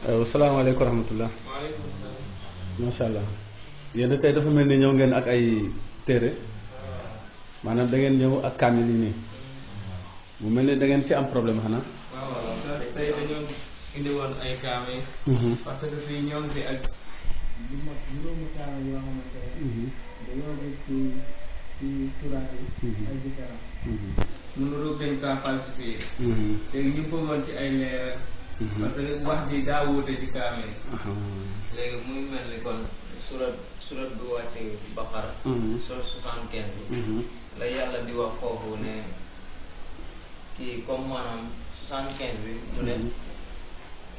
salaamaaleykum wa rahmatullah. waaleykum salaam. macha allah yéen tey dafa mel ni ñëw ngeen ak ay téere maanaam da ngeen ñëw ak kaamil yi nii mu mel ni da ngeen ci am problème xanaa. waaw tey dañoo indi woon ay kaamil. parce que fii ñoo ngi fi ak juróomi kaamil yoo xamante ne. dañoo gis ci turaat yi. ay différence. mënuloo dañ kaa falsifié. léegi ñu bëggoon ci ay leeral. parce que wax ji daa wuute ci kaamil. léegi muy mel ni kon surat bu wàcce Baqara. surat 75. la yàlla di wax foofu ne kii comme maanaam 75 bi mu ne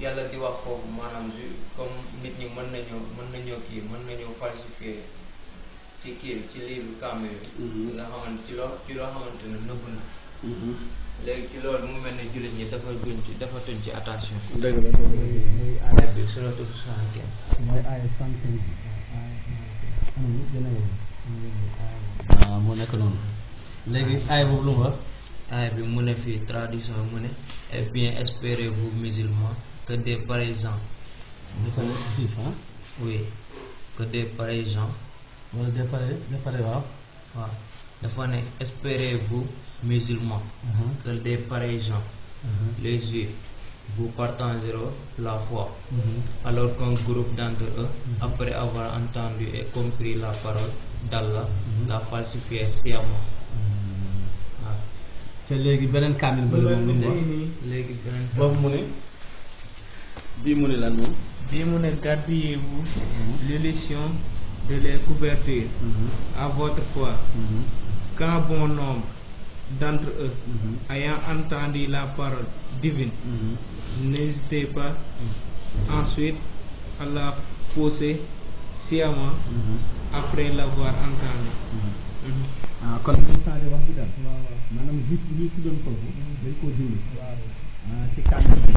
yàlla di wax foofu maanaam comme nit ñi mën nañoo falsifier ci kii ci livre kaamil bi. nga xamante ci loo xamante ne nëbb na. léegi ci loolu mu mel ne jullit ñi defatuñ ci attention. dëgg la muy aaya bi suratu 75. mooy aaya 75. moo nekk noonu. léegi aaya boobu lu mu wax. aaya bi mu ne fii traduction mu ne eh bien espérez-vous musulmans que des pareils gens. oui que des pareils gens. wala des pareils waaw. waaw dafa ne espérez-vous musulmans. que des pareils gens. les juifs vous partageront la foi. Alors qu'un groupe d'entre eux, après avoir entendu et compris la parole d'Allah, la falsifié sciemment. waaw. te léegi beneen kaamil ba la moom léegi beneen boobu mu ne bii mu ne lan moom. bii mu ne gardez-vous l'élection de les couvertures à votre foi, quand bon nombre d'entre eux ayant entendu la parole divine, n'hésitez pas ensuite à la pousser sciemment après l'avoir entendu. kon ñu changé wax bi daal. maanaam li ci doon foofu dañ koo dindi. ci kaamil bi.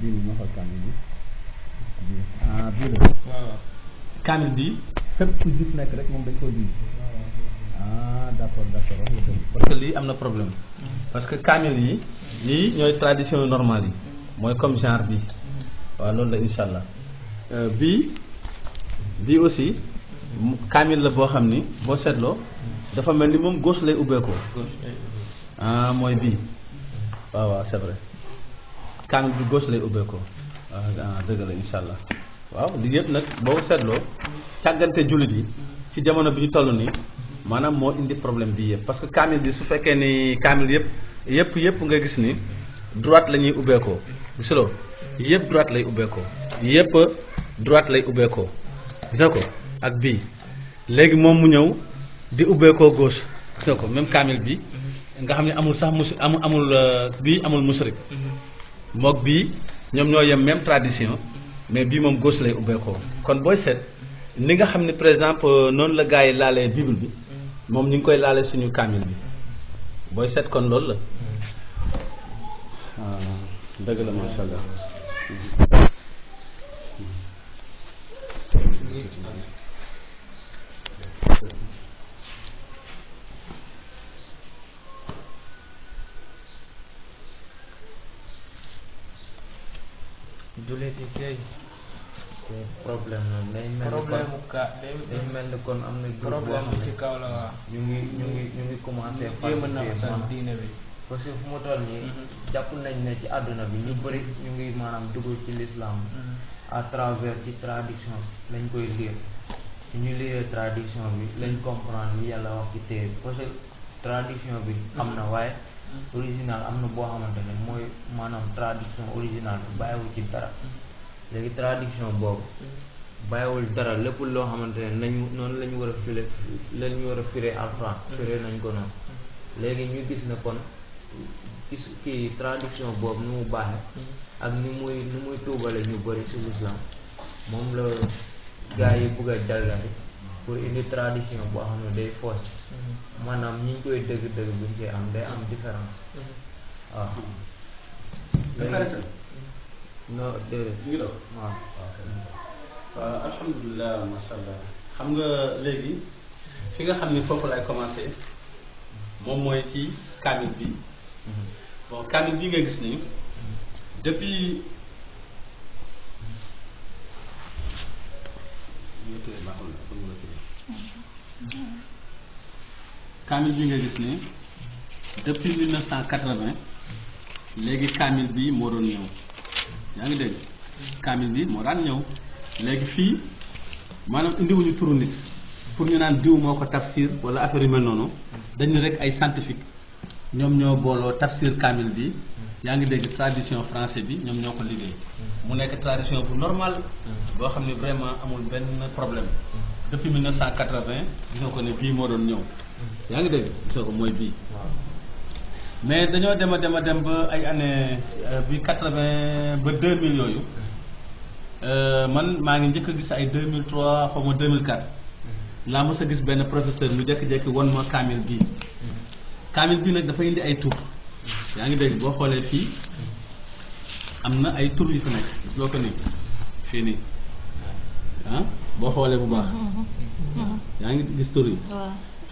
bii ma xool kaamil bi. bii la. waaw. kaamil bi fépp fu jub nekk rek moom dañ koo dindi. d'accord parce que lii am na problème. parce que kaamil yi lii ñooy tradition normale yi mooy comme genre bi waaw loolu la insha allah. bii aussi kaamil la boo xam ni boo seetloo dafa mel ni moom gauche lay ubbeekoo. mooy bii waaw c'est vrai kaamil bi gauche lay ubbeekoo dëgg la insha allah. waaw lii yëpp nag boo seetloo càggante jullit yi ci jamono bi ñu toll nii maanaam moo indi problème bi yëpp parce que kaamil bi su fekkee ni kaamil yëpp nga gis ni droite la ñuy ubbeekoo gisuloo yëpp droite lay ubbeekoo yëpp droite lay ubbeekoo gis nga ko ak bii léegi moom mu ñëw di ubbeekoo gauche gis nga ko même kaamil bi nga xam ne amul sax amul bii amul musrik mook bii ñoom ñoo yem même tradition mais bii moom gauche lay ubbeekoo kon booy seet ni nga xam ne par exemple noonu la gars yi laalee bible bi moom ñu ngi koy laale suñu kaamil bi booy seet kon loolu la dëgg la macha allah. jullit yi tey problème la day mel ni kon am na problème bi ci kaw la waaw ñu ngi commencé falsifier diine bi parce que fu mu toll nii jàpp nañ ne ci àdduna bi ñu bëri ñu ngi maanaam dugg ci l'islam à travers ci tradition lañ koy lire ñu lire tradition bi lañ comprendre li yàlla wax ci téere parce que tradition bi am na waaye original am na boo xamante ne mooy maanaam tradition original bi bàyyiwul ci dara léegi tradition boobu bàyyiwul dara lépp loo xamante ne nañu noonu la ñu war a file la ñu war a firee alxuraan firee nañ ko noonu léegi ñu gis ne kon kii tradition boobu ni mu baaxee ak ni muy tuubale ñu bëri ci l'islam moom la gars yi bëgg a jalgati pour indi tradition boo xam ne day foos maanaam ñi ñu koy dëgg-dëgg buñ cee am day am différence waaw léegi non déedéet waaw alhamdulilah masha allah xam nga léegi fi nga xam ni foofu lay commencé moom mooy ci kaamil bi bon kaamil bi nga gis ni depuis kaamil bi nga gis ni depuis 1980 léegi kaamil bi moo doon ñëw yaa ngi dégg kaamil bi moo daan ñëw léegi fii maanaam indiwuñu turu nit pour ñu naan diw moo ko tafsir wala affaire yu mel noonu dañ ne rek ay scientifique ñoom ñoo booloo tafsir kaamil bi yaa ngi dégg tradition français bi ñoom ñoo ko liggéey mu nekk tradition bu normal boo xam ne vraiment amul benn problème depuis 1980 gisoo ko ne bii moo doon ñëw yaa ngi dégg gisoo ko mooy bii mais dañoo dem a dem ba ay année bi 80 ba 2000 yooyu man maa ngi njëkk a gis ay 2003 xaw ma 2004 laa mos a gis benn professeur mu jékki-jékki won ma kaamil bii kaamil bii nag dafa indi ay tur yaa ngi dégg boo xoolee fii am na ay tur yu fi nekk gis loo ko nii fii nii ah boo xoolee bu baax yaa ngi gis tur yi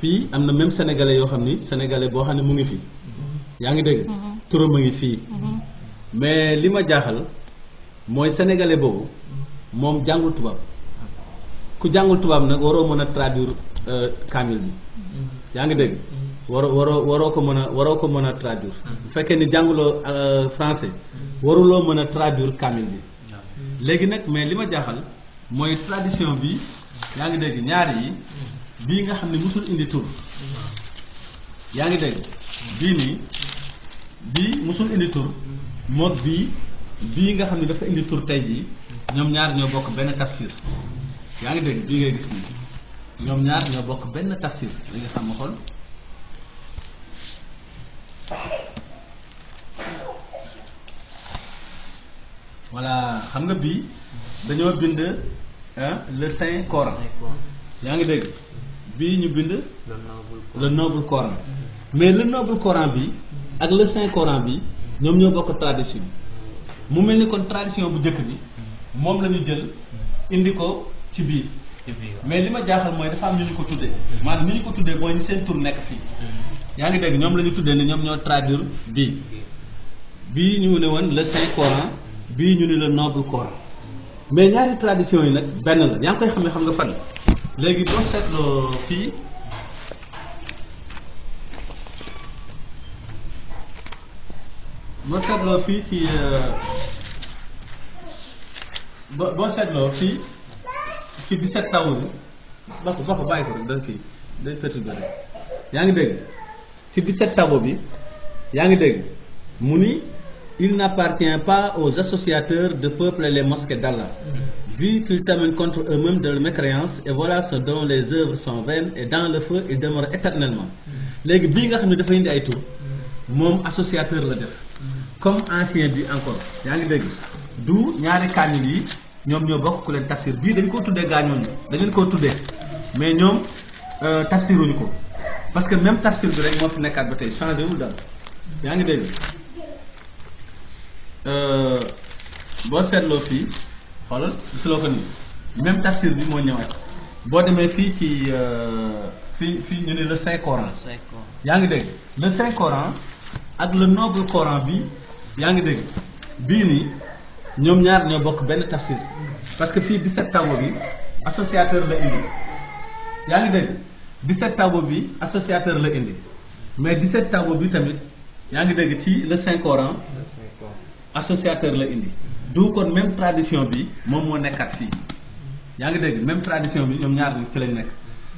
fii am na même sénégalais yoo xam ni sénégalais boo xam ne mu ngi fi yaa ngi dégg turam a ngi fii mais li ma jaaxal mooy sénégalais boobu moom jàngul tubaab ku jàngul tubaab nag waroo mën a traduire kaamil bi yaa ngi dégg waroo ko mën a traduire bu fekkee ni jànguloo français waruloo mën a traduire kaamil bi léegi nag mais li ma jaaxal mooy tradition bi yaa ngi dégg ñaar yi bii nga xam ne musul indi tur yaa ngi dégg bii nii bii musul indi tur moom bii nga xam ne dafa indi tur tey jii ñoom ñaar ñoo bokk benn tafsir yaa ngi dégg bii ngay gis nii ñoom ñaar ñoo bokk benn tafsir li nga xam ma xool voilà xam nga bii dañoo bind le Saint Coran yaa ngi dégg bii ñu bind le Noble Coran mais le Noble Coran bi ak le Saint Coran bi ñoom ñoo bokk tradition mu mel ni kon tradition bu njëkk bi moom la ñu jël indi ko ci biir mais li ma jaaxal mooy dafa am ñu ñu ko tuddee maanaam ni ñu ko tuddee mooy ñu seen tur nekk fii yaa ngi dégg ñoom la ñu tuddee ne ñoom ñoo traduire bii ñu ne woon le Saint Coran bii ñu ne le Noble Coran mais ñaari tradition yi nag benn la yaa ngi koy xam nga fan léegi boo seetloo fii ci boo seetloo fii ci 17 taw bi ba ko bàyyi ko rek da kii day perturbé rek yaa ngi dégg ci 17 taw bi yaa ngi dégg mu ni il n'appartient pas aux associateurs de peupler les mosquées d'Allah vu qu'ils t'amènent contre eux-mêmes de leur mécréance et voilà ce dont les œuvres sont vaines et dans le feu ils demeurent éternellement léegi bii nga xam ne dafa indi ay tur moom associateur la def comme ancien bi encore yaa ngi dégg du ñaari kaamil yi ñoom ñoo bokk ku leen tafsir bii dañ koo tuddee gaañooñu dañ leen koo tuddee mais ñoom tafsiruñu ko parce que même tafsir bi rek moo fi nekkaat ba tey changé wul daal yaa ngi dégg boo seetloo fii xoolal gisuloo ko nii même tafsir bi moo ñëwaat boo demee fii ci fii ñu ne le Saint Coran yaa ngi dégg le Saint Coran ak le Noble Coran bi yaa ngi dégg bii nii ñoom ñaar ñoo bokk benn tafsir parce que fii 17 taw bi associateur la indi yaa ngi dégg 17 taw bi associateur la indi mais 17 taw bi tamit yaa ngi dégg ci le Saint Coran associateur la indi du kon même tradition bi moom moo nekkaat fii yaa ngi dégg même tradition bi ñoom ñaar ci lañ nekk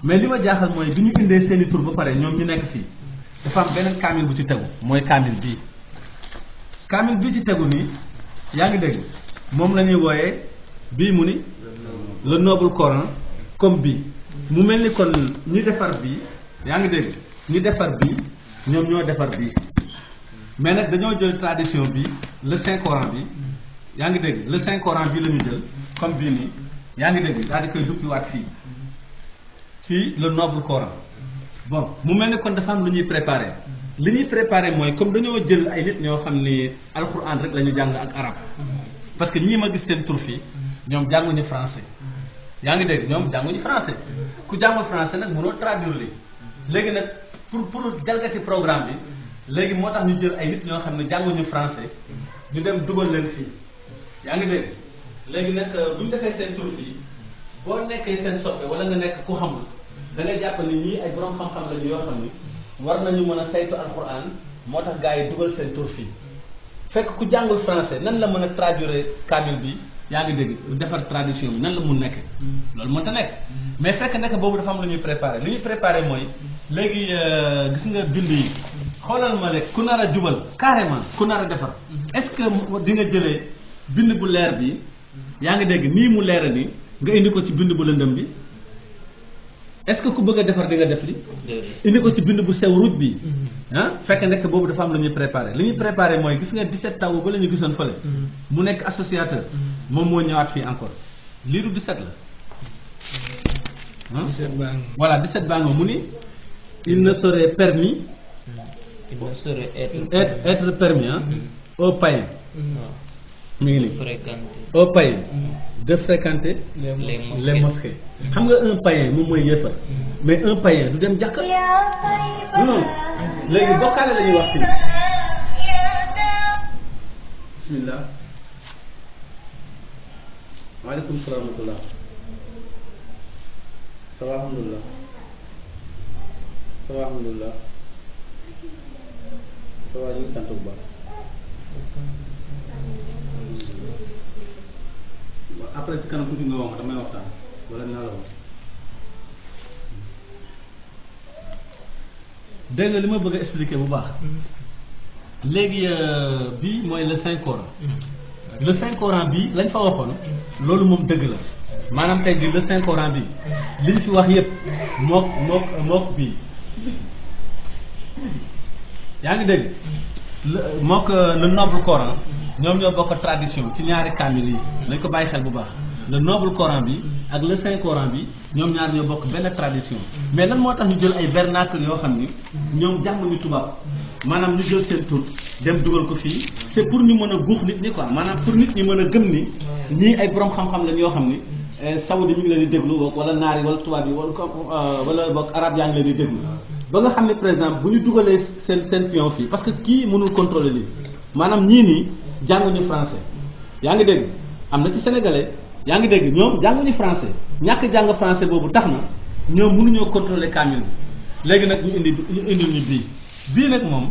mais li ma jaaxal mooy bi ñu indee seeni tur ba pare ñoom ñu nekk fii dafa am beneen kaamil bu ci tegu mooy kaamil bii ci tegu nii yaa ngi dégg moom la ñuy wooyee bii mu ni le Noble Coran comme bii mu mel ni kon ñi defar bii yaa ngi dégg ñi defar bii ñoom ñoo defar bii mais nag dañoo jël tradition bi le Saint Coran bi yaa ngi dégg le Saint Coran bi la ñu jël comme bii nii yaa ngi dégg daal di koy duppiwaat fii ci le Noble Coran bon mu mel ni kon dafa am lu ñuy préparé li ñuy préparé mooy comme dañoo jël ay nit ñoo xam ni alxuraan rek la ñu jàng ak arab parce que ñii ma gis seen tur fii ñoom jànguñu français yaa ngi dégg ñoom jànguñu français ku jàngul français nag mënoo traduire li léegi nag pour jalgati programme bi léegi moo tax ñu jël ay nit ñoo xam ne jànguñu français ñu dem dugal leen fii yaa ngi dégg léegi nag bu ñu defee seen tur fii boo nekkee seen soppe wala nga nekk ku xamul da ngay jàpp ni ñii ay borom xam-xam lañu yoo xam ni war nañu mën a saytu alquran moo tax gars yi dugal seen tur fii fekk ku jàngul français nan la mën a traduire kaamil bi yaa ngi dégg defar tradition bi nan la mun nekk loolu mënta nekk mais fekk nekk boobu dafa am lu ñuy préparé li ñuy préparé mooy léegi gis nga bind yi xoolal ma rek ku nar a jubal carrément ku nar a defar est-ce que di nga jëlee bind bu leer bi yaa ngi dégg nii mu leer ni nga indi ko ci bind bu lëndëm bi est-ce que ku bëgg a defar di nga def li indi ko ci bind bu sew ruuj bi ah fekk nekk boobu dafa am lu ñuy préparé li ñuy préparé mooy gis nga 17 taw ba la ñu gisoon fële mu nekk associateur moom moo ñëwaat fii encore lii du 17 la voilà 17 baa nga mu ni il ne serait permis être permis aux païens mi ngi nii aux païens de fréquenter les mosquées xam nga un païen moom mooy yéefar mais un païen du dem jàkka non léegi bokkaale la ñuy wax fii bismillah waaleykum salaam wa rahmatullah ça va alhamdulillah ça va alhamdulillah ça va ñu ngi sant bu baax après ci kanam tuuti nga wax damay waxtaan wala naa la wax dégg nga li ma bëgg a expliquer bu baax léegi bii mooy le Saint Coran le Saint Coran bii lañ fa waxoon loolu moom dëgg la maanaam tey jii le Saint Coran bii liñ fi wax yépp mook bii yaa ngi dégg mook le noble Coran ñoom ñoo bokk tradition ci ñaari kaamil yi nañ ko bàyyi xel bu baax le noble Coran bi ak le Saint Coran bi ñoom ñaar ñoo bokk benn tradition mais lan moo tax ñu jël ay vernacle yoo xam ni ñoom jànguñu tubaab maanaam ñu jël seen tur dem dugal ko fii c'est pour ñu mën a guux nit ñi quoi maanaam pour nit ñi mën a gëm ni ñii ay borom xam-xam lañ yoo xam ni saoudi mi ngi leen di déglu wala naar yi wala tubaab yi wala bokk arab yaa ngi leen di déglu ba nga xam ne par exemple bu ñu dugalee seen pion fii parce que kii mënul contrôler lii maanaam ñii nii jànguñu français yaa ngi dégg am na ci sénégalais yaa ngi dégg ñoom jànguñu français ñàkk jàng français boobu tax na ñoom mënuñoo contrôler kaamil bi léegi nag ñu indi ñu bii nag moom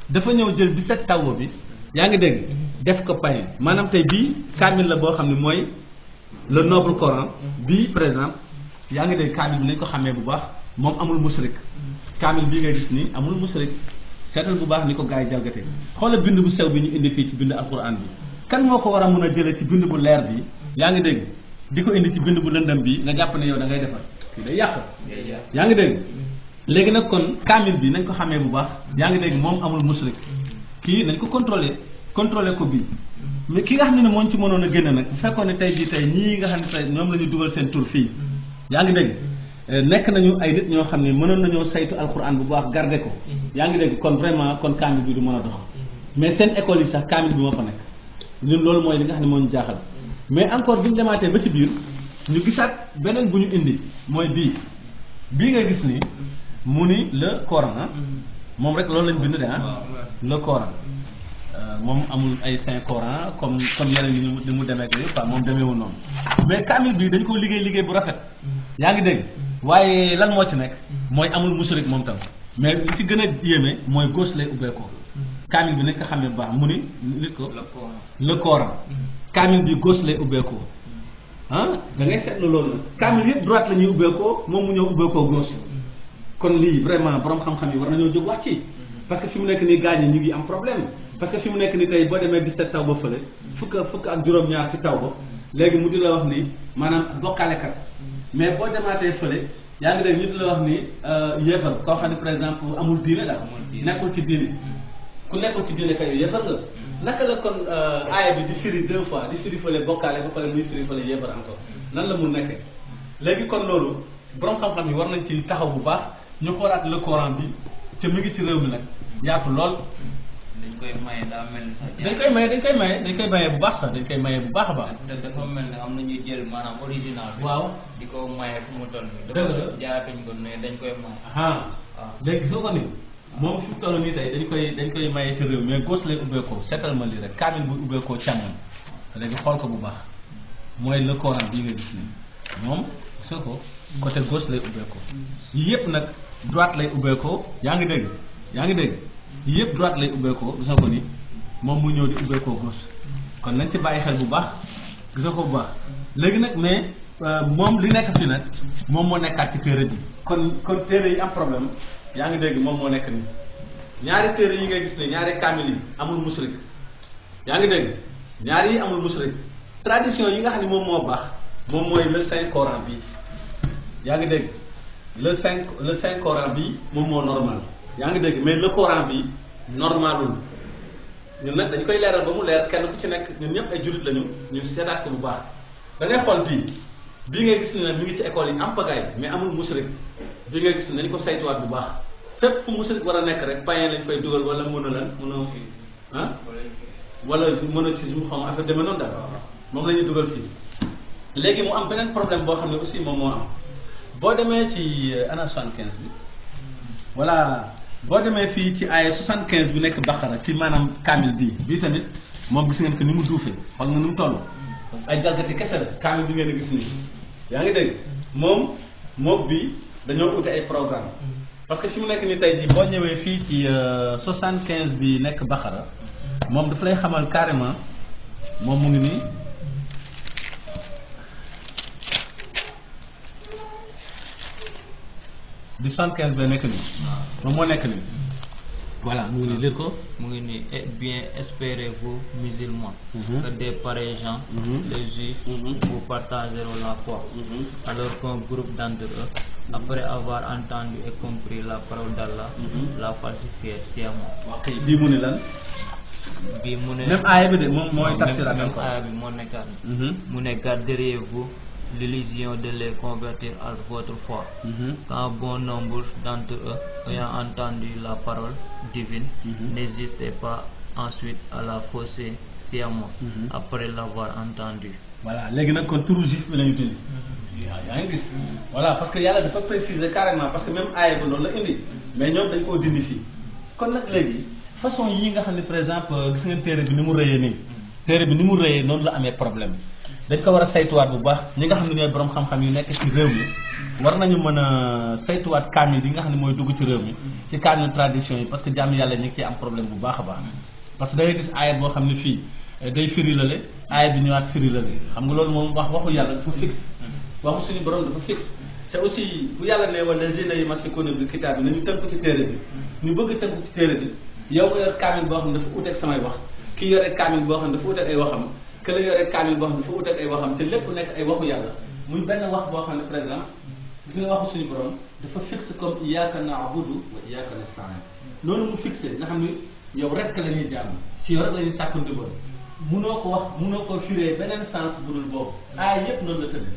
dafa ñëw jël 17 taw bi yaa ngi dégg def ko païen maanaam tey bii kaamil la boo xam ne mooy le noble Coran bii par exemple yaa ngi dégg kaamil bi nañ ko xamee bu baax moom amul musrik kaamil bii ngay gis nii amul musrik seetal bu baax ni ko gars yi jalgatee xoola bind bu sew bi ñu indi fii ci bind alquran bi kan moo ko war a mun a jëlee ci bind bu leer bi yaa ngi dégg di ko indi ci bind bu lëndëm bi nga jàpp ne yow da ngay defar kii day yàq yaa ngi dégg léegi nag kon kaamil bi nañ ko xamee bu baax yaa ngi dégg moom amul musrik kii nañ ko contrôler ko bii mais ki nga xam ne moo ci mënoon a génn nag bu fekkoon ne tey jii tey ñii nga xam ne tey ñoom la ñu dugal seen tur fii yaa ngi dégg nekk nañu ay nit ñoo xam ne mënoon nañoo saytu alquran bu baax garder ko yaa ngi dégg kon vraiment kon kaamil bi du mën a dox mais seen école yi sax kaamil bi moo fa nekk ñun loolu mooy li nga xam ne moo ñu jaaxal mais encore bi ñu demaatee ba ci biir ñu gisaat beneen bu ñu indi mooy bii nga gis ni mu ni le Coran moom rek loolu lañ bind de le Coran moom amul ay Saint Coran comme yeneen yi ni mu demee ak yooyu quoi moom demeewul noonu mais kaamil bi dañ ko liggéey bu rafet yaa ngi dégg waaye lan moo ci nekk mooy amul musurik moom tam mais li ci gën a yéeme mooy gauche lay ubbeekoo kaamil bi nañ ko xamee bu baax mu ni nit ko le Coran kaamil bi gauche lay ubbeekoo da ngay seetlu loolu nag kaamil yëpp droite la ñuy ubbeekoo moom mu ñëw ubbeekoo gauche kon lii vraiment borom xam-xam yi war nañoo jóg wax ci parce que fi mu nekk nii gaañ ñu ngi am problème parce que fi mu nekk nii tey boo demee 17 taw ba fële fukk ak juróom-ñaar ci taw ba léegi mu di la wax ni maanaam bokkaalekat mais boo demaatee fële yaa ngi dégg ñu di la wax ni yéefar koo xam ne par exemple amul diine daal nekkul ci diine ku nekkul ci diine kay yéefar nga naka la kon aaya bi di firi 2 fois di firi fële bokkaale ba pare muy firi fële yéefar encore nan la mun nekkee léegi kon loolu borom xam-xam yi war nañ ci taxaw bu baax ñu xoolaat le Coran bi te mu ngi ci réew mi nag yaatu lool. dañ koy maye daa mel ni sax. dañ koy maye bu baax sax dañ koy maye bu baax a baax. te dafa mel ne am na ñuy jël maanaam original bi. waaw di ko maye fu mu toll nii. dëgg la jaayatuñ ko ne dañ koy maye. waaw léegi soo ko nii moom fi mu toll nii tey dañ koy maye ci réew mais gauche lay ubbeekoo seetal ma lii rek kaamil bu ubbeekoo càmmoñ léegi xool ko bu baax mooy le Coran bii nga gis nii moom gis nga ko côté gauche lay ubbeekoo yii yëpp nag droite lay ubbeekoo yaa ngi dégg yii yëpp droite lay ubbeekoo gis nga ko ni moom mu ñëw di ubbeekoo gauche kon nañ ci bàyyi xel bu baax gis nga ko bu baax léegi nag mais moom li nekk fi nag moom moo nekkaat ci téere bi kon téere yi am problème yaa ngi dégg moom moo nekk nii ñaari téere yi ngay gis ne ñaari kaamil yi amul musrik yaa ngi dégg ñaari yi amul musrik tradition yi nga xam ne moom moo baax moom mooy le Saint Coran bi yaa ngi dégg le Saint Coran bi moom moo normal yaa ngi dégg mais le Coran bi normalul ñun nag dañ koy leeral ba mu leer kenn ku ci nekk ñun ñëpp ay jullit lañu ñu seetaat ko bu baax da ngay xool bii ngay gis ne nag mi ngi ci école yi am pagaay mais amul musrik bii ngay gis ne dañ ko saytuwaat bu baax fépp fu musrik war a nekk rek païen lañ fay dugal wala mën a wala monotheisme xam affaire demee noonu daal moom la ñuy dugal fii léegi mu am beneen problème boo xam ne aussi moom moo am boo demee ci ana 75 bi voilà boo demee fii ci ay 75 bi nekk Baqara ci maanaam kaamil bii tamit moom gis ngeen ko ni mu duufee xool nga ni mu toll ay jalgati kese la kaamil bi ngeen gis nii yaa ngi dégg moom bi dañoo ute ay programme parce que fi mu nekk ni tey jii boo ñëwee fii ci 75 bi nekk Baqara moom dafa lay xamal carrément moom mu ngi nii di 75 ba nekk nii moom moo nekk nii voilà mu ngi nii lire ko mu ngi nii et bien espérez-vous musulmans que des pareils gens les juifs vous partageront la foi alors qu'un groupe d'entre eux après avoir entendu et compris la parole d'Allah la falsifièrent sciemment. bii mu ne lan bii mu ne même aaya bi de moom mooy tafsir même aaya bi moo nekkaat mu ne garderez-vous l'illusion de les convertir à votre foi quand bon nombre d'entre eux ayant entendu la parole divine n'hésitez pas ensuite à la fausser sciemment après l'avoir entendu. voilà léegi nag kon turu juif bi la ñu tudd yaa ngi gis voilà parce que yàlla dafa préciser carrément parce que même aaya ba loolu la indi mais ñoom dañ koo dindi fii kon nag léegi façon yii nga xam ne par exemple gis ngeen téere bi ni mu rëyee nii téere bi ni mu rëyee noonu la amee problème dañ ko war a saytuwaat bu baax ñi nga xam ne ñooy borom xam-xam yu nekk ci réew mi war nañu mën a saytuwaat kaamil yi nga xam ne mooy dugg ci réew mi ci kaamil tradition yi parce que jàmm yàlla ñu ngi ciy am problème bu baax a baax parce que da ngay gis aaya boo xam ne fii day firi lale aaya bi ñëwaat firi lale xam nga loolu moom waxu yàlla dafa fixe waxu suñu borom dafa fixe te aussi bu yàlla ne wala lazina yumsikuuna bil kitaab bi nañu tënk ci téere bi ñu bëgg tënk ci téere bi yow nga yor kaamil boo xam ne dafa uteeg samay wax kii yore kaamil boo xam ne dafa uteeg ay waxam que la yore kaamil boo xam ne dafa uteeg ay waxam te lépp nekk ay waxu yàlla muy benn wax boo xam ne par exemple gis nga waxu suñu borom dafa fixe comme iyyaka na'budu wa iyyaka nasta'in noonu mu fixé nga xam ni yow rek la ñuy jàmm si yow rek la ñuy sàkku ndimbal munoo ko wax munoo ko firee beneen sens bu dul boobu aaya yëpp noonu la tëdd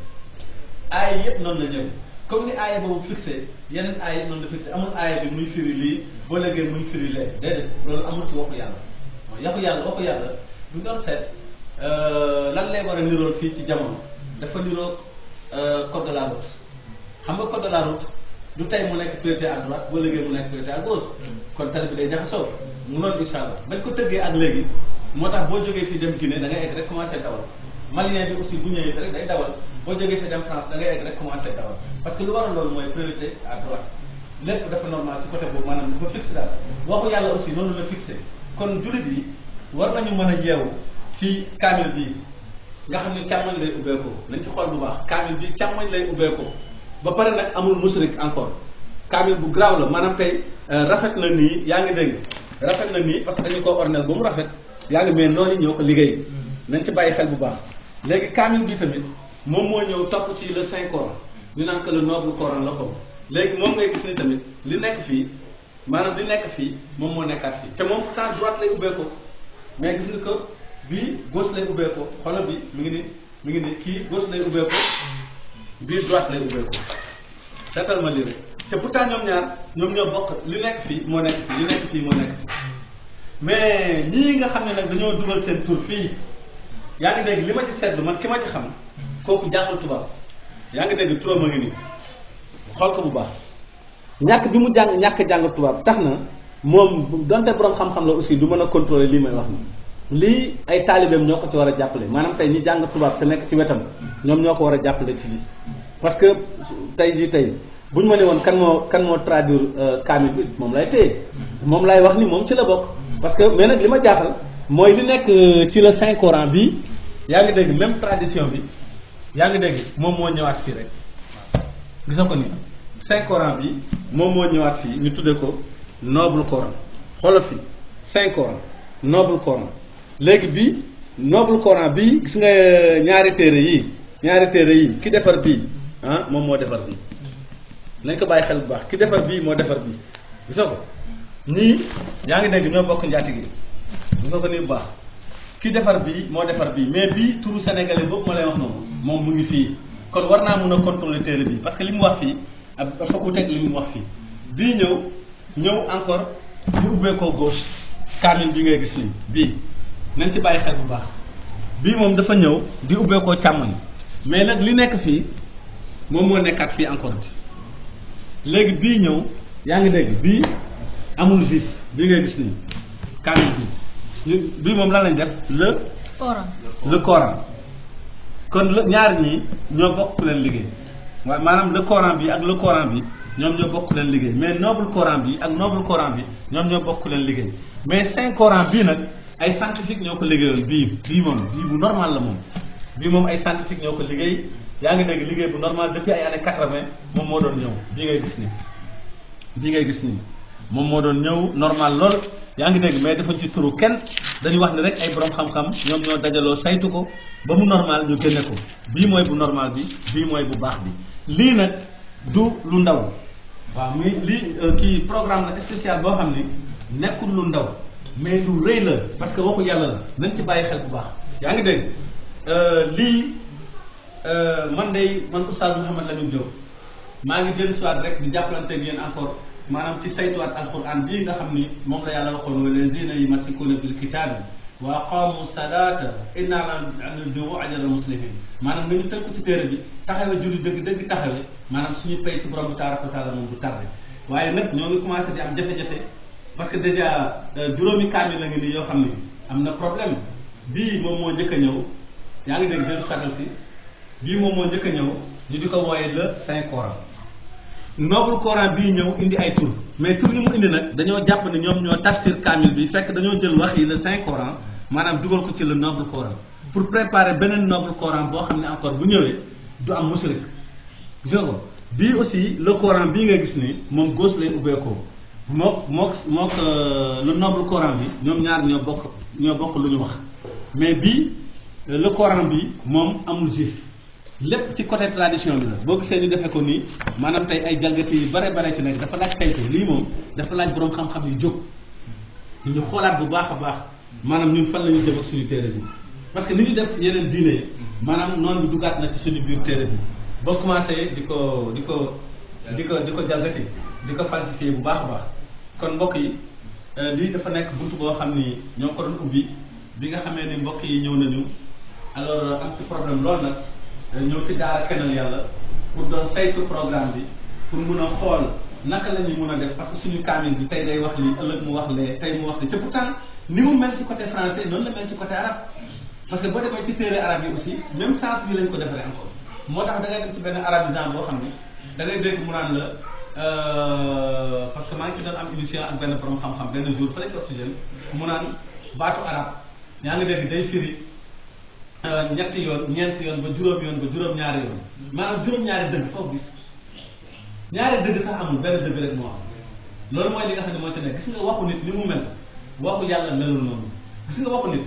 aaya yëpp noonu la ñëw comme ni aaya boobu fixé yeneen aaya yëpp noonu la fixé amul aaya bi muy firi lii boo léegi muy firi lee déedéet loolu amul ci waxu yàlla waxu yàlla bu ñu doon seet lan lay war a nirool fii ci jamono dafa niroog code de la route xam nga code de la route du tey mu nekk priorité à droite boo léegi mu nekk priorité à gauche kon tali bi day jaxasoo mu noonu incha allah bañ ko tëggee ak léegi moo tax boo jógee fii dem Guinée da ngay egg rek commencé dawal malien bi aussi bu ñëwee rek day dawal boo jógee fii dem France da ngay egg rek commencé dawal parce que lu waral loolu mooy priorité à droite lépp dafa normal ci côté boobu maanaam dafa fixé daal waxu yàlla aussi noonu la fixé kon jullit yi war nañu mën a yeewu ci kaamil bii nga xam ne càmmoñ lay ubbeekoo nañ ci xool bu baax kaamil bii càmmoñ lay ubbeekoo ba pare nag amul musrik encore kaamil bu garaaw la maanaam tey rafet na nii yaa ngi dégg rafet na nii parce que dañu ko ornel ba mu rafet yaa ngi mais noonu ñoo ko liggéey nañ ci bàyyi xel bu baax léegi kaamil bi tamit moom moo ñëw topp ci le Saint Coran ñu naan que le noble Coran la ko léegi moom ngay gis ni tamit li nekk fii maanaam li nekk fii moom moo nekkaat fii te moom pourtant droite lay ubbeekoo mais gis nga ko bii gauche lay ubbeekoo xoolal bi mi ngi ni kii gauche lay ubbeekoo bii droite lay ubbeekoo seetal ma lii rek te pourtant ñoom ñoo bokk li nekk fii moo nekk fii li nekk fii moo nekk fii mais ñii nga xam ne nag dañoo dugal seen tur fii yaa ngi dégg li ma ci seetlu man ki ma ci xam kooku jàngul tubaab yaa ngi dégg turam a ngi nii xool ko bu baax ñàkk bi mu ñàkk jàng tubaab tax na moom donte borom xam-xam la aussi du mën a contrôler lii may wax ni lii ay taalibeem ñoo ko ci war a jàppale maanaam tey ñi jàng tubaab te nekk ci wetam ñoom ñoo ko war a jàppale ci lii parce que tey jii tey bu ñu ma ne woon kan moo traduire kaamil bi moom lay téye moom lay wax ni moom ci la bokk parce que mais nag li ma jaaxal mooy li nekk ci le Saint Coran bii yaa ngi dégg même tradition bi yaa ngi dégg moom moo ñëwaat fii rek gis nga ko ni Saint Coran bi moom moo ñëwaat fii ñu tuddee ko Noble Coran xoolal fi Saint Coran Noble Coran léegi bii Noble Coran bii gis nga ñaari téere yi ki defar bii ah moom moo defar bii nañ ko bàyyi xel bu baax ki defar bii moo defar bii gis nga ko nii yaa ngi dégg ñoo bokk njaati gi gis nga ko nii bu baax ki defar bii moo defar bii mais bii turu sénégalais boobu ma lay wax noonu moom mu ngi fii kon war naa mun a contrôler téere bi parce que li mu wax fii ak dafa uteeg li mu wax fii bii ñëw encore di ubbee ko gauche kaamil bi ngay gis nii bii nañ ci bàyyi xel bu baax bii moom dafa ñëw di ubbee ko càmmoñ mais nag li nekk fii moom moo nekkaat fii encore bi léegi bii ñëw yaa ngi dégg bii amul juif bii ngay gis nii kaamil bii moom lan lañ def le Coran kon ñaar ñii ñoo bokk ku leen liggéey waaye maanaam le Coran bi ak le Coran bi ñoom ñoo bokk leen liggéey mais Noble Coran bi ak Noble Coran bi ñoom ñoo bokk leen liggéey mais Saint Coran bii nag ay scientifique ñoo ko liggéeyoon bii moom bii bu normal la moom bii moom ay scientifique ñoo ko liggéey yaa ngi dégg liggéey bu normal depuis ay années 80 moom moo doon ñëw bii ngay gis nii moom moo doon ñëw normal lool yaa ngi dégg mais defuñ ci turu kenn dañuy wax ne rek ay borom xam-xam ñoom ñoo dajaloo saytu ko ba mu normal ñu génne ko bii mooy bu normal bi bii mooy bu baax bi lii nag du lu ndaw waaw muy lii kii programme la spécial boo xam ni nekkul lu ndaw mais lu rëy la parce que waxu yàlla la nañ ci bàyyi xel bu baax yaa ngi dégg lii man Oustaz Mouhamed Lamine Diop maa ngi dellu siwaat rek di jàppalante ak yéen encore maanaam ci saytuwaat alquran bii nga xam ni moom la yàlla waxoon wallazina yumassikuuna bil kitaabi wa aqaamu salaata inna la nudii'u ajra muslimin maanaam nañu tënku ci téere bi taxawe julli dëgg taxawe maanaam suñu pay ci borom bi tabaraka wa taala moom du tardé waaye nag ñoo ngi commencé di am jafe-jafe parce que déjà juróomi kaamil la ngi nii yoo xam ni am na problème bii moom moo njëkk a ñëw yaa ngi dégg dellu satal si bii moom moo njëkk a ñëw ñu di ko wooye le Saint Coran Noble Coran bii ñëw indi ay tur mais tur yi mu indi nag dañoo jàpp ne ñoom ñoo tafsir kaamil bi fekk dañoo jël wax yi le Saint Coran maanaam dugal ko ci le Noble Coran pour préparer beneen Noble Coran boo xam ne encore bu ñëwee du am musrik gis nga ko bii aussi le Coran bii nga gis ni moom gauche lay ubbeekoo mook le Noble Coran bi ñoom ñaar ñoo bokk lu ñu wax mais bii le Coran bi moom amul juif lépp ci côté tradition bi la boo gisee ñu defee ko nii maanaam tey ay jalgati yu bare ci nekk dafa laaj saytu lii moom dafa laaj boroom xam-xam yu jóg ñu xoolaat bu baax a baax maanaam ñun fan la ñu jëm ak suñu téere bi parce que ni ñu def yeneen diine yi maanaam noonu bi duggaat na ci suñu biir téere bi boo commencé di ko jalgati di ko falsifié bu baax a baax kon mbokk yi lii dafa nekk buntu boo xam ni ñoo ko doon ubbi bi nga xamee ni mbokk yi ñëw nañu alors am ci problème loolu nag ñëw ci daara Kennel Yàlla pour doon saytu programme bi pour mun a xool naka la ñuy mun a def parce que suñu kaamil bi tey day wax lii ëllëg mu wax lee tey mu wax li te pourtant ni mu mel ci côté français noonu la mel ci côté arabe parce que boo demee ci téere arabe yi aussi même sens bi lañ ko defaree encore moo tax da ngay dem ci benn arabisant boo xam ni da ngay dégg mu naan la parce que maa ngi ci doon am émission ak benn borom xam-xam benn jour fële ci Oxygène mu naan baatu arabe yaa ngi dégg day firi ñetti yoon ñeenti yoon ba juróom yoon ba juróom-ñaari yoon maanaam juróom-ñaari dëgg foofu gis ñaari dëgg sax amul benn dëgg rek moo am loolu mooy li nga xam ne moo ci nekk gis nga waxu nit ni mu mel waxu yàlla melul noonu gis nga waxu nit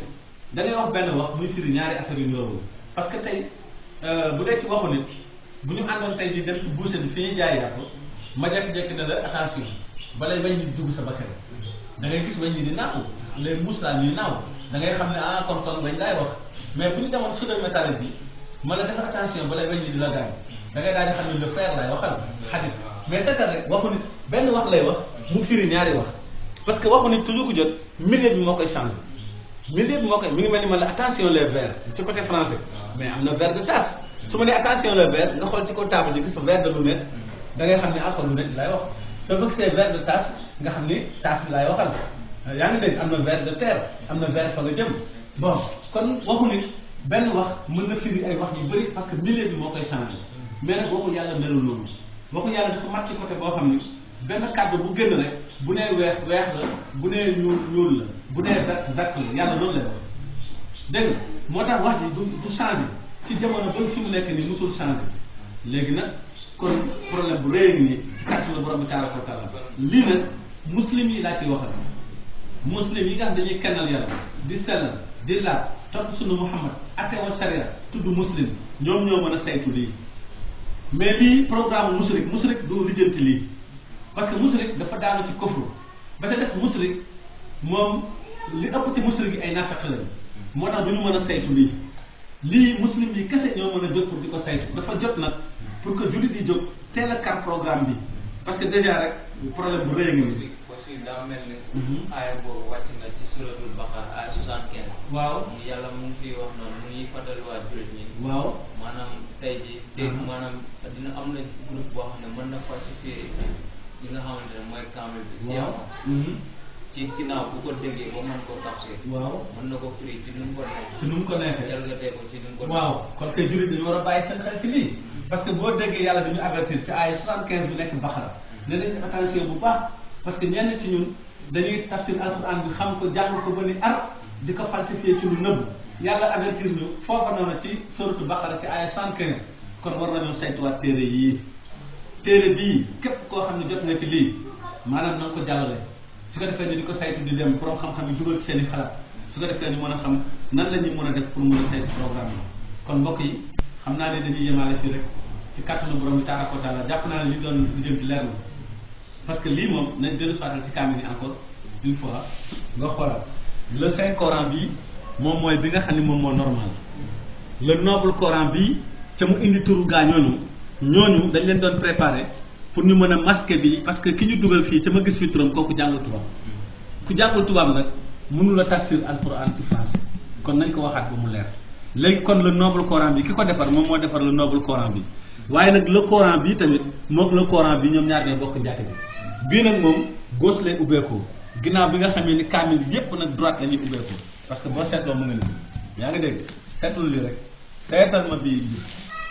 da ngay wax benn wax muy firi ñaari affaire yu ñorul parce que tey bu dee ci waxu nit bu ñu àndoon tey di dem ci boucher bi fi ñuy jaay yàpp ma jekki-jekki ne la attention balay bañ ñi di dugg sa bakkan da ngay gis bañ ñi di naaw les mouches là ñuy naaw da ngay xam ne kon bañ daay wax mais bu ñu demoon soudeur métallique bi ma la def attention balay bañ ñi di la gaañ da ngay daal di xam ne le fer lay waxal xadit mais seetal rek waxu nit benn wax lay wax mu firi ñaari wax parce que waxu nit toujours ku jot milieu bi moo koy changé milieu bi moo koy mi ngi mel ni man la attention les verres ci côté français mais am na verre de tasse su ma nee attention les verres nga xool ci ko table ji gis fa verre de lunette da ngay xam ne kon lunette bi lay wax soo ko gisee verre de tasse nga xam ni tasse bi laay waxal yaa ngi dégg am na vers de terre am na vers fa nga jëm bon kon waxu nit benn wax mën na firi ay wax yu bëri parce que milieu bi moo koy changé mais nag waxu yàlla melul noonu waxu yàlla dafa mat ci côté boo xam ni benn kàddu bu génn rek bu nee weex weex la bu nee ñuul ñuul la bu nee vert vert la yàlla loolu lay wax dégg nga moo tax wax ji du changé ci jamono ba fi mu nekk nii musul changé léegi nag kon problème bu rëy nii ci kàttan la borom bi tabaraka wa taala lii nag muslim yi laa ciy waxal muslim yi nga xam dañuy kennal yàlla di sellal di laaj topp sunu Muhammad attewa sharia tudd muslim ñoom ñoo mën a saytu lii mais lii programme musrik du lijjanti lii parce que musrik dafa daanu ci kufru ba ca des musrik moom li ëpp ci musrik yi ay naafeq lañu moo tax du ñu mën a saytu lii muslim yi kese ñoo mën a jóg pour di ko saytu dafa jot nag pour que jullit yi jóg teel a kar programme bi parce que déjà rek problème bu rëy nga ni aussi daa mel ni aaya boobu wàcc na ci suratul Baqara aaya 75 waaw yàlla mu ngi fiy wax noonu mu ngi fàttaliwaat jullit ñi waaw maanaam tey ji dégg maanaam dina am na groupe boo xam ne mën na falsifier li nga xamante ne mooy kaamil bi waaw ci ginnaaw bu ko déggee ba mën koo tafsir waaw mën na ko firi ci nu mu ko neexee ci nu mu ko neexee jalgatee ko ci nu mu ko waaw kon kay jullit dañu war a bàyyi seen xel ci lii parce que boo déggee yàlla dañu avertir ci aaya 75 bi nekk Baqara ne dañ attention bu baax parce que ñenn ci ñun dañuy tafsir alquran bi xam ko jàng ko ba ni ar di ko falsifier ci lu nëbb yàlla avertir ñu foofa noonu ci suratu Baqara ci aaya 75 kon war nañoo saytuwaat téere yii téere bii képp koo xam ne jot nga ci lii maanaam na nga ko jàllale su ko defee ni di ko saytu di dem borom xam-xam yi dugal ci seen i xalaat su ko defee ni mën a xam nan la ñuy mën a def pour mën a saytu programme yi kon mbokk yi xam naa ne dañuy yemaale fii rek ci kàttanu borom bi tabaraka wa taala jàpp naa ne li doon li jëm ci leer na parce que lii moom nañ dellu soital ci kaamil yi encore une fois nga xoolal le Saint Coran bii moom mooy bi nga xam ne moom moo normal le noble Coran bii ca mu indi turu gaa ñooñu dañ leen doon préparé pour ñu mën a masquer bi parce que ki ñu dugal fii ca ma gis fi turam kooku jàngul tubaab ku jàngul tubaab nag mënul a tafsir alquran ci français kon nañ ko waxaat ba mu leer léegi kon le noble Coran bi ki ko defar moom moo defar le noble Coran bi waaye nag le Coran bi tamit moom le Coran bi ñoom ñaar ñooy bokk njaate bi bii nag moom gauche lay ubbeekoo ginnaaw bi nga xamee ni kaamil yépp nag droite la ñuy ubbeekoo parce que boo seetloo mu ngi nii yaa ngi dégg seetlu li rek seetal ma bii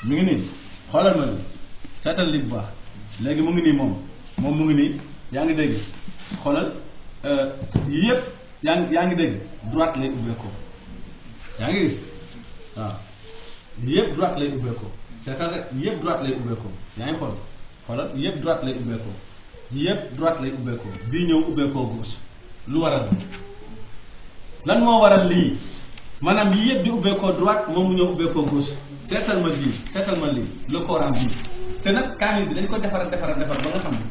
mi ngi nii xoolal ma nii seetal li bu baax léegi mu ngi nii moom mu ngi nii yaa ngi dégg xoolal yëpp yaa ngi dégg droite lay ubbeekoo yaa ngi gis waaw yëpp droite lay ubbeekoo seetal rek yëpp droite lay ubbeekoo yaa ngi xool xoolal yëpp droite lay ubbeekoo yëpp droite lay ubbeekoo bii ñëw ubbeekoo gauche lu waral lan moo waral lii maanaam yii yëpp di ubbeekoo droite moom mu ñëw ubbeekoo gauche seetal ma bii seetal ma lii le Coran bii te nag kaamil bi dañ ko defar ba nga xam ne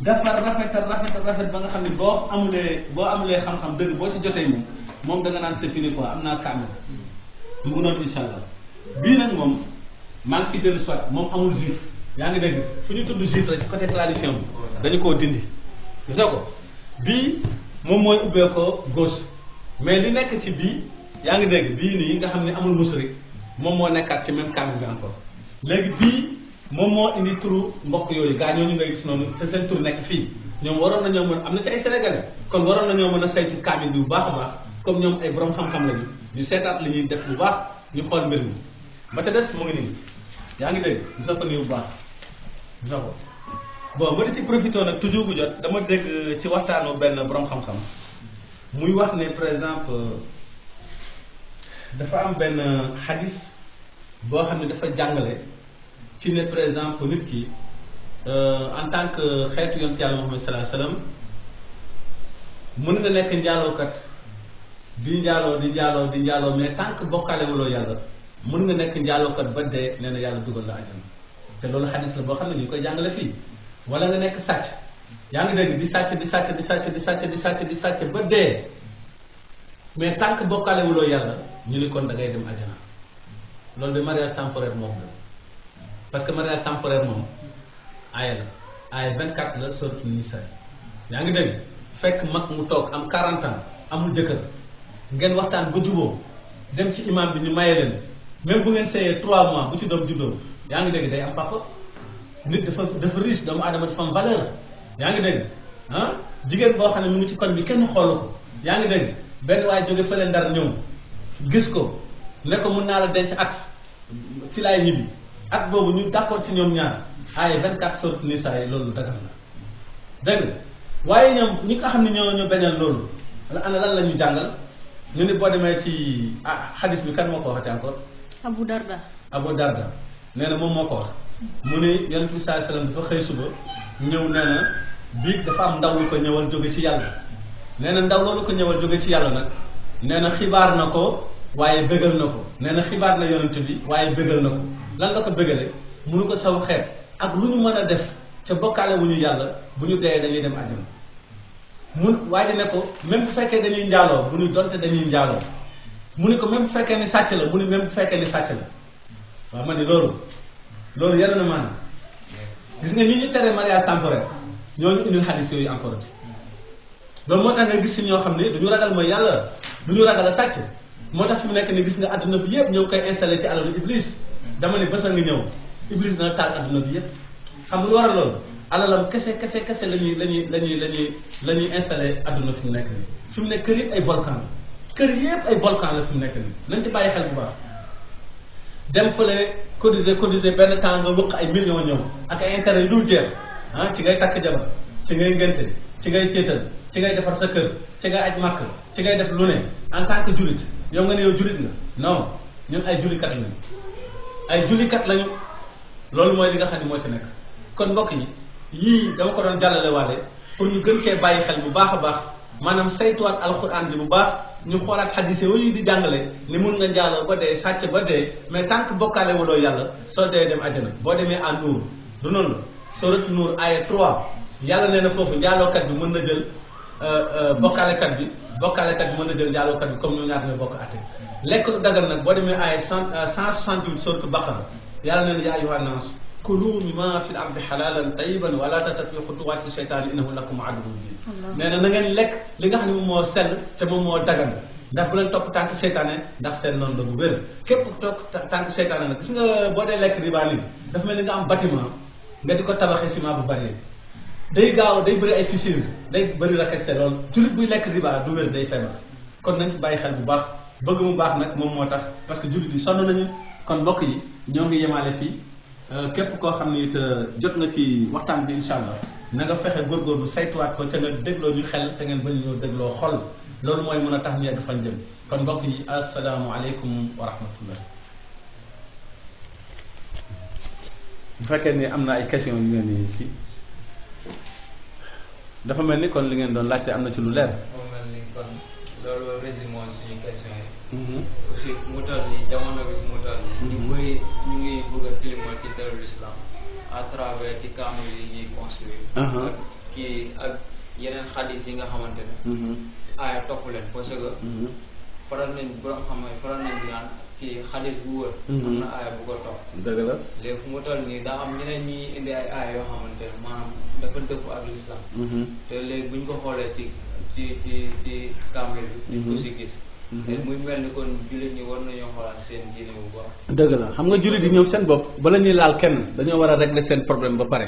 defar rafet ba nga xam ne boo amulee xam-xam dëgg boo ci jotee moom da nga naan c'est fini quoi am naa kaamil du mu noonu insha allah bii nag moom maa ngi ci dellu soit moom amul juif yaa ngi dégg fu ñu tudd juif rek ci côté tradition bi dañu koo dindi gis nga ko bii moom mooy ubbeekoo gauche mais li nekk ci bii yaa ngi dégg bii nii nga xam ne amul musrik moom moo nekkaat ci même kaamil bi encore léegi bii moom moo indi turu mbokk yooyu gaa ñooñu ngay gis noonu te seen tur nekk fii ñoom waroon nañoo mën am na ci ay sénégalais kon waroon nañoo mën a saytu kaamil bi bu baax a baax comme ñoom ay borom xam-xam lañu ñu seetaat li ñuy def bu baax ñu xool mbir mi ba te des mu ngi nii yaa ngi dégg gis ko nii bu baax gis ko bon ma di ci profité nag toujours bu jot dama dégg ci waxtaanu benn borom xam-xam muy wax ne par exemple dafa am benn xadis boo xam ne dafa jàngale ci ne par exemple nit ki en tant que xeetu yonent yàlla Muhammad sallallahu alayhi wasallam mën nga nekk njaalookat di njaaloo mais tant que bokkaale wuloo yàlla mën nga nekk njaalookat ba dee nee na yàlla dugal la àjjana te loolu xadis la boo xam ne ñu ngi koy jàngale fii wala nga nekk sàcc yaa ngi dégg di sàcc ba dee mais tant que bokkaale wuloo yàlla ñu ni kon da ngay dem àjjana loolu de mariage temporaire moom la parce que mariage temporaire moom aaya la aaya 24 la sourate Nisa yaa ngi dégg fekk mag mu toog am 40 ans amul jëkkër ngeen waxtaan ba juboo dem ci imam bi ñu maye leen même bu ngeen seeyee 3 mois bu ci doom juddoo yaa ngi dégg day am papa nit dafa riche doomu aadama dafa am valeur yaa ngi dégg jigéen boo xam ne mu ngi ci koñ bi kenn xoolu ko yaa ngi dégg benn waaye jóge fële Ndar ñëw gis ko ne ko mun naa la denc at ci laay ñibbi at boobu ñu d'accord ci ñoom ñaar ay 24 sourate Nisaa yi loolu dagal na dégg nga waaye ñoom ñi nga xam ne ñoo bañal loolu ana lan la ñu jàngal ñu ne boo demee ci hadis bi kan moo ko waxati encore Abu Darda nee na moom moo ko wax mu ne Yonent bi sallallahu alayhi wasallam dafa xëy suba ñëw nee na bii dafa am ndaw lu ko ñëwal jóge ci yàlla nee na ndaw loolu ko ñëwal jóge ci yàlla nag nee na xibaar na ko waaye bëggal na ko nee na xibaar na Yonent bi waaye bëggal na ko lan la ko bëggale munu ko saw xeet ak lu ñu mën a def ca bokkaale wu ñu yàlla bu ñu dee dañuy dem àjjana waaye ne ko même bu fekkee dañuy njaaloo bu ñu donte dañuy njaaloo mu ni ko même bu fekkee ni sàcc la mu ni même bu fekkee ni sàcc la waaw ma ni loolu yàlla na maanaam gis nga ñi ñu tere mariage temporaire ñooñu indil xadis yooyu encore ci loolu moo tax nga gis si ñoo xam ne duñu ragal mooy yàlla duñu ragal a sàcc moo tax fi mu nekk ni gis nga adduna bi yëpp ñoo koy installé ci alalu iblis dama ne bés a ngi ñëw iblis dana taal adduna bi yëpp xam nga lu war a loolu alalam kese la ñuy installé adduna fi mu nekk nii fi mu nekk kër yëpp ay volcan la fi mu nekk nii nañ ci bàyyi xel bu baax dem fële cotiser benn temps nga wëq ay millions ñëw ak ay intérêt yu dul jeex ci ngay takk jabar ci ngay ngénte ci ngay céetal ci ngay defar sa kër ci ngay aj màkk ci ngay def lu ne en tant que julit yow nga ne yow julit nga non ñun ay julikat lañu loolu mooy li nga xam ne moo ci nekk kon mbokk yi yii dama ko doon jàllale waale pour ñu gën cee bàyyi xel bu baax a baax maanaam saytuwaat alxuraan ji bu baax ñu xoolaat xadis yooyu di jàngale ni mun nga njaaloo ba dee sàcc ba dee mais tant que bokkaale wuloo yàlla soo dee dem àjjana boo demee à Nuur du noonu la sourate Nuur aya 3 yàlla nee na foofu njaalookat bi mën na jël bokkaalekat bi mën na jël njaalookat bi comme ñoo ñaar ñooy bokk atte lekk lu dagal nag boo demee aya 168 sourate Baqara yàlla nee na yaa ayyuhan naas kulu mimma fil ardi halalan tayyiban wala tattabi'u xutuwaati shaytaani innahu lakum aduwwun mubin nee na na ngeen lekk li nga xam ne moom moo sell te moom moo dagan ndax bu leen topp tànk seytaane ndax seen noonu la bu wér képp topp tànk seytaane nag gis nga boo dee lekk riba nii dafa mel ni nga am bâtiment nga di ko tabaxee ciment bu bari day gaaw day bëri ay fissure day bëri rakeste lool jullit buy lekk riba du wér day feebar kon nañ ci bàyyi xel bu baax bëgg mu baax nag moom moo tax parce que jullit yi sonn nañu kon mbokk yi ñoo ngi yemaale fii képp koo xam ne it jot nga ci waxtaan bi incha allah na nga fexe góorgóorlu saytuwaat ko te nga dégloo ñu xel te ngeen bañ ñoo dégloo xol loolu mooy mën a tax ñu yegg fan jëm kon mbokk yi asalaamualeykum wa rahmatullah. bu fekkee ni am na ay questions yu ngeen ni kii dafa mel ni kon li ngeen doon laajte am na ci lu leer. moo mel ni kon loolu résumé suñu question yi. aussi mu toll nii jamono bi mu toll nii. ñu bëri ñu ngi bëgg a tilimal ci terre l'islam à travers ci kaamil yi ñuy construire. ak kii ak yeneen xadis yi nga xamante ne. aaya topp leen parce que. faral nañ borom xam-xam faral nañ naan ci xadis bu wër. am na aaya bu ko topp. dëgg la léegi fu mu toll nii daa am ñeneen ñi indi ay aaya yoo xamante ne maanaam dafa dëpp ak l'islam. te léegi buñ ko xoolee ci kaamil bi. ñu ko si gis. muy mel ni kon jullit ñi war nañoo xoolaat seen diine bu baax. dëgg la xam nga jullit yi ñoom seen bopp bala ñuy laal kenn dañoo war a régler seen problème ba pare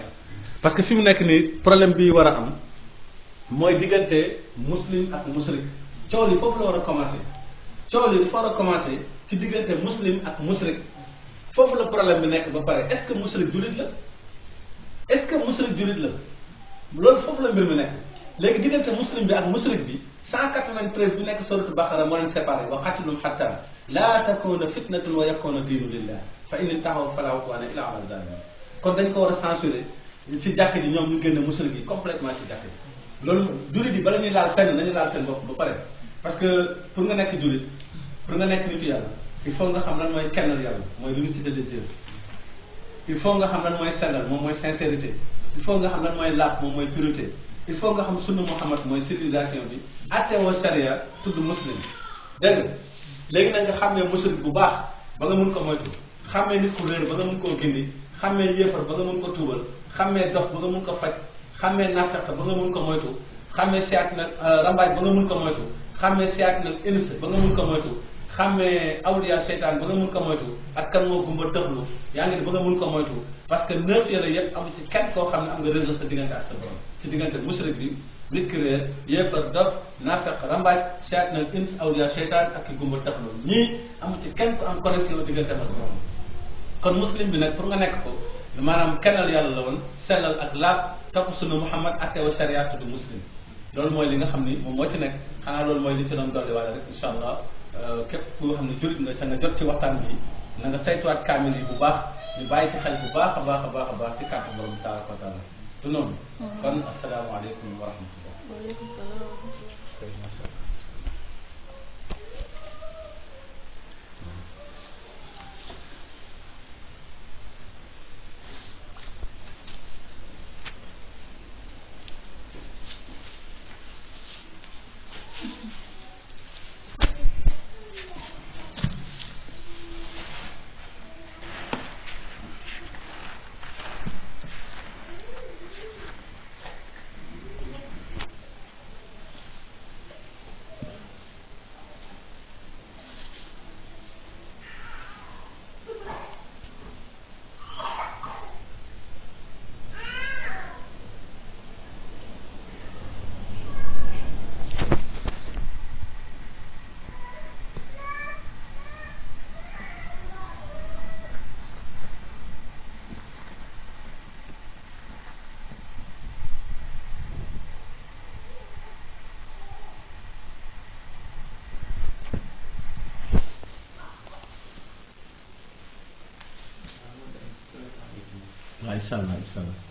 parce que fi mu nekk nii problème bi war a am mooy diggante muslim ak musrik coow li foofu la war a commencé coow li dafa war a commencé ci diggante muslim ak musrik foofu la problème bi nekk ba pare est-ce que musrik jullit la est-ce que musrik jullit la loolu foofu la mbir mi nekk léegi diggante muslim bi ak musrik bi 193 bi nekk suratul baqara moo leen séparé wa qatilum hatta la takuna fitnatun wa yakuna diinu lillah fa in intahaw fala udwana illa ala zalimin kon dañ ko war a censurer ci jàkk ji ñoom ñu génne musrik yi complètement ci jàkk ji loolu jullit yi bala ñuy laal fenn nañu laal seen bopp ba pare parce que pour nga nekk jullit pour nga nekk nitu yàlla il faut nga xam lan mooy kennal yàlla mooy l'unicité de Dieu il faut nga xam lan mooy sellal moom mooy sincérité il faut nga xam lan mooy laab moom mooy pureté il faut nga xam sunna Muhammad mooy civilisation bi attewoo sharia tudd muslim dégg nga léegi nag nga xàmmee musrik bu baax ba nga mun ko moytu xàmmee nit ku réer ba nga mun koo gindi xàmmee yéefar ba nga mun ko tuubal xàmmee dof ba nga mun ko faj xàmmee nafeq ba nga mun ko moytu xàmmee siyaat nag rambaaj ba nga mun ko moytu xàmmee siyaat nag ins ba nga mun ko moytu xàmmee awliya seytaan ba nga mun ko moytu ak kan moo gumba tëxlu yaa ngi ni ba nga mun ko moytu parce que 9 yële yëpp amu ci kenn koo xam ne am nga réseau sa diggante ak sa borom ci diggante musrik bi nit ki réer yéefar dof naafeq rambaaj seet na ins awliya seytaan ak ki gumba tëxlu ñii amu ci kenn ko am connexion diggante ak borom kon muslim bi nag pour nga nekk ko maanaam kennal yàlla la woon sellal ak laab topp sunna Muhammad attewa sharia tudd muslim loolu mooy li nga xam ni moom moo ci nekk xanaa loolu mooy li ci doon dolli wala rek incha allah képp koo xam ne jurit nga ca nga jot ci waxtaan bi na nga saytuwaat kaamil yi bu baax ñu bàyyi ci xel bu baax a baax a baax a baax ci kàttan borom tabaraka wa taala du noonu kon asalaamaaleykum wa rahmatullah waaleykum salaam wa rahmatullah inshallah inshallah